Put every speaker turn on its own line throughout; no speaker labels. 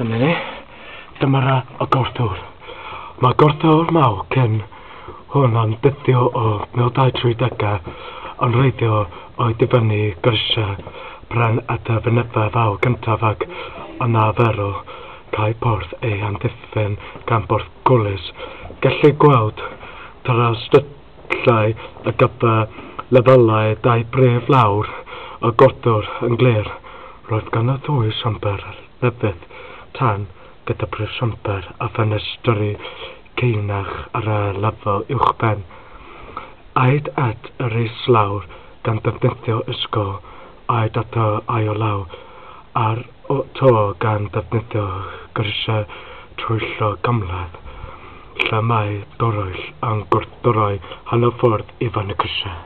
Dyna ni. Dyma ra y gorthwr. Mae gorthwr mawr cyn hwn yn dyddio o 1230au yn wreiddiol o'i dibynnu grisiau bren at y fynedfa fawr gyntaf ac yna ferw cae porth ei amddiffyn gan borthcwlis. Gellir gweld trawsdyllau ar gyfer lefelau dau brif lawr y gorthwr yn glir. Roedd gan y ddwy siambr lefydd tân gyda prif siambr a ffenestri ceiniog ar y lefel uwchben. Aed at yr islawr gan ddefnyddio ysgol, aed at yr ail lawr ar y to gan ddefnyddio grisiau troellog cymhleth, lle mae dorwyll yn gwrthdroi hanner ffordd i fyny grisiau.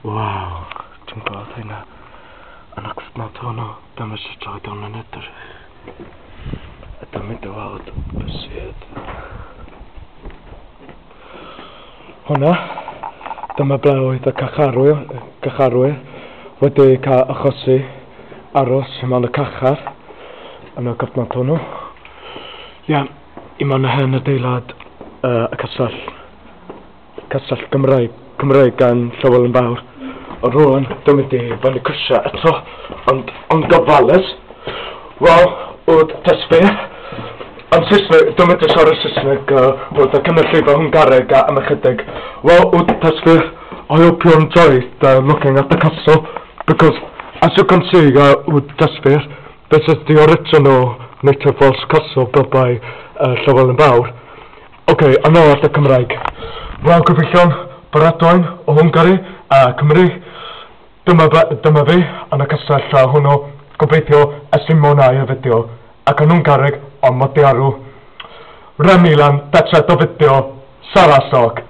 Waw, ti'n gweld hynna? Yn y cyfnod hwnnw, dyma sut oedd hwn yn edrych. A dwi'n mynd i weld beth sydd. Hwna, dyma ble oedd y carcharwyr, carcharwyr wedi cael achosi aros mewn y carchar yn y cyfnod hwnnw. Ia, i mewn y hen adeilad y castell, castell Gymraeg, Cymraeg gan Llywelyn Fawr. Ond rwan, dwi'n mynd i fyny grisiau eto, ond yn gofalus. Wel, oedd dysgu. Yn Saesneg, dwi'n mynd i siarad Saesneg wrth y cynulleidfa Hwngareg a am ychydig. Wel, oedd dysgu, I hope you enjoyed looking at the castle, because as you can see, with dysgu, this is the original Native Welsh castle built by Llywelyn Fawr. Oce, okay, yn ôl at y Cymraeg. Wel, gyfeillion, Baradwain o Hwngari a Cymru. Dyma fi yn y castell hwnnw. Gobeithio es i mwynhau y fideo. Ac yn Hwngareg, ond magyarul. Remélem, tetszett a videó. Szevasztok!